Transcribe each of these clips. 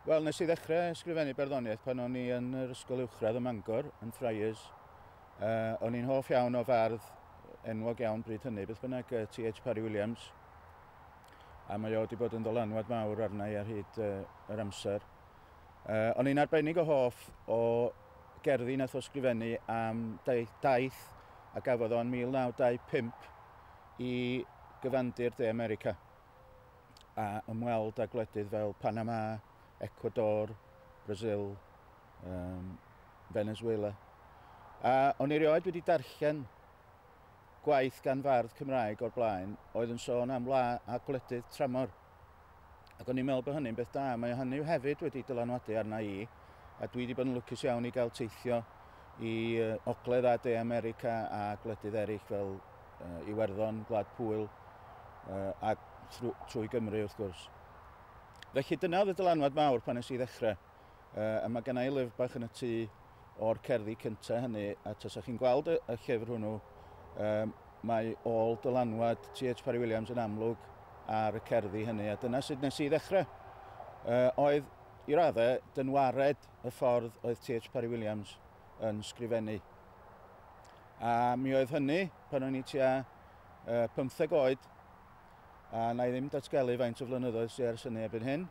Wel, nes i ddechrau ysgrifennu barddoniaeth pan o'n i yn yr ysgol uwchradd ym Mangor, yn Friars. O'n i'n hoff iawn o fardd enwog iawn bryd hynny, beth bynnag, T.H. Parry Williams. A mae o wedi bod yn ddylanwad mawr arna i ar hyd yr amser. O'n i'n arbennig o hoff o gerddi nath o sgrifennu am daith a gafodd o'n 1925 i gyfandir De America a ymweld â gwledydd fel Panama, Ecuador, Brazil, Venezuela. A o'n i erioed wedi darllen gwaith gan fardd Cymraeg o'r blaen oedd yn sôn am wla a gwledydd tramor. Ac o'n i'n meddwl bod hynny'n beth da. Mae hynny hefyd wedi dylanwadu arna i, a dwi wedi bod yn lwcus iawn i gael teithio i Ogledd a De America a gwledydd eraill fel Iwerddon, Gwlad Pwyl, a trwy Gymru wrth gwrs. Felly dyna oedd y dylanwad mawr pan nes i ddechrau. A mae gennau lyfr bach yn y tŷ o'r cerddi cyntaf hynny, a tasach chi'n gweld y llyfr hwnnw, mae ôl dylanwad T.H. Parry Williams yn amlwg ar y cerddi hynny, a dyna sut nes i ddechrau. Oedd, i raddau, dynwared y ffordd oedd T.H. Parry Williams yn sgrifennu. A mi oedd hynny pan o'n i tua 15 oed, a na i ddim datgelu faint o flynyddoedd sydd ers hynny erbyn hyn,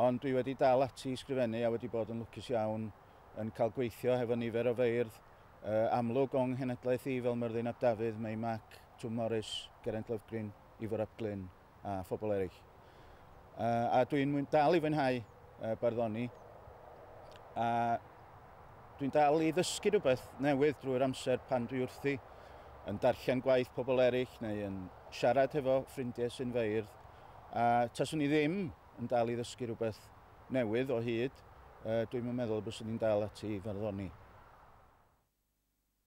ond dwi wedi dal ati i sgrifennu a wedi bod yn lwcus iawn yn cael gweithio hefo nifer o feirdd amlwg o'n nghenedlaeth i fel Myrddin ap Dafydd, Mei Mac, Twm Morris, Geraint Lovgreen, Ifor ap Glyn a phobl eraill. A dwi'n dal i fwynhau barddoni, a dwi'n dal i ddysgu rhywbeth newydd drwy'r amser pan dwi wrthi yn darllen gwaith pobl eraill neu yn siarad hefo ffrindiau sy'n feirdd. A taswn i ddim yn dal i ddysgu rhywbeth newydd o hyd, dwi'n meddwl byswn i'n dal ati i farddoni.